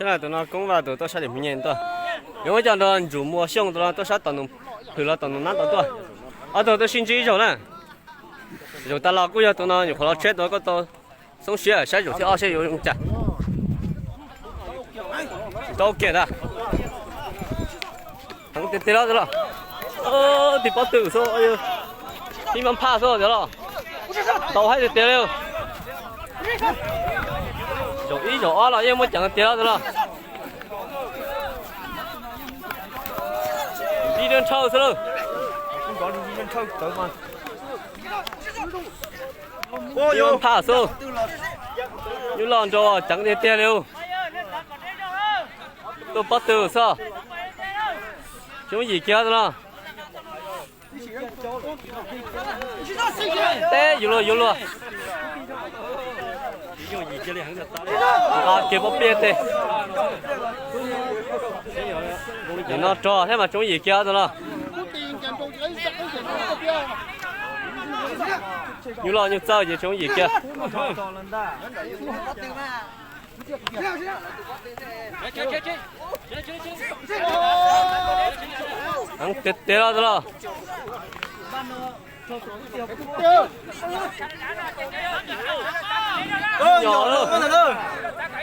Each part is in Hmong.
Tus no Koob Vaj tus tuaj sab tim Hmoob Nyem tuaj. Yuav muab coj nrog Ntsum Muas Xyooj tus no tuaj sab tom Nus Phwm los tom Nus Nab tom tuaj. Ob tug tuaj sib ntsib ib zaug na. Zaum tas los kuj yog tus no nyuam qhuav los tsheb tus no koj tau xoob siab saib zaum thib ob saib yuav zoo cas. Tau kiag ntag. Heev tiag tiag los tus no. Tig pob tw xwb, ib mab phaj xwb tiag los. Tau haib tiag tiag li. Zaum ib zaum ob los yeej muaj ceem tiag los tus no. Ib nrab nrhawj xwb lawm. Ib mab phaj xwb. Nyuj loj nrau ceev tiag tiag li. Tuaj pob tw xwb. Xyoob yim kiag tus no. Teb yuav luag yuav luag. Nqa kiag pob pliaj tej. Nim no rog thiab mas Xyoob yim kiag tus no. Nyuj loj nyuj txawj ces Xyoob yim kiag. Heev tiag tiag los tus no.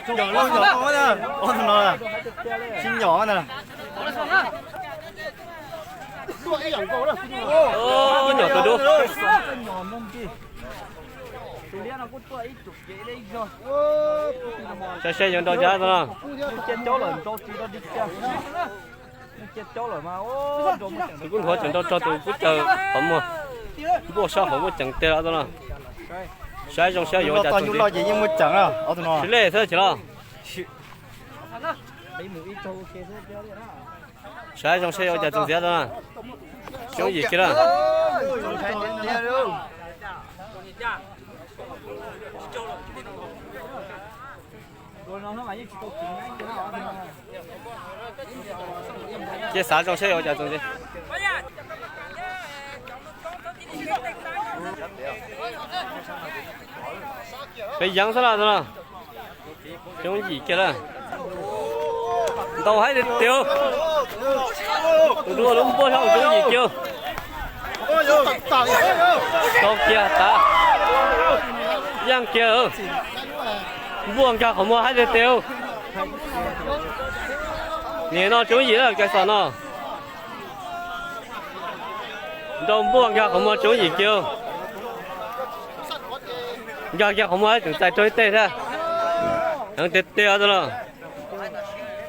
Nyom lawm. Sib nyom na. Nyom tus dub. Saib saib yuav nrau cas tus no. Tus kub nthuav tseem nrau rog tus kub caws qhov muag. Npuaj sab hauv muaj ceem tiag los tus no. Saib zoo saib yuav cas tus no. Sib lej xwb ces los. Saib zoo saib yuav cas tus ntxiv tus no. Xyoob yim kiag lawm. Cia xav zoo saib yuav cas tus ntxiv. Peb yeev xwb los tus no. Xyoob yim kiag lawm. Ntau haib tiag tiag. Tus dub lub npuaj sab hauv Xyoob yim kiag. Tau kiag tas. Yeej kiag. Npuaj nkag qhov muag haib tiag tiag. Nim no Xyoob yim lawm Kais Xom no. Nrau npuaj nkag qhov muag Xyoob yim kiag. Nkag kiag qhov muag tseem txais rau ib teg thiab. Heev tiag tiag tus no.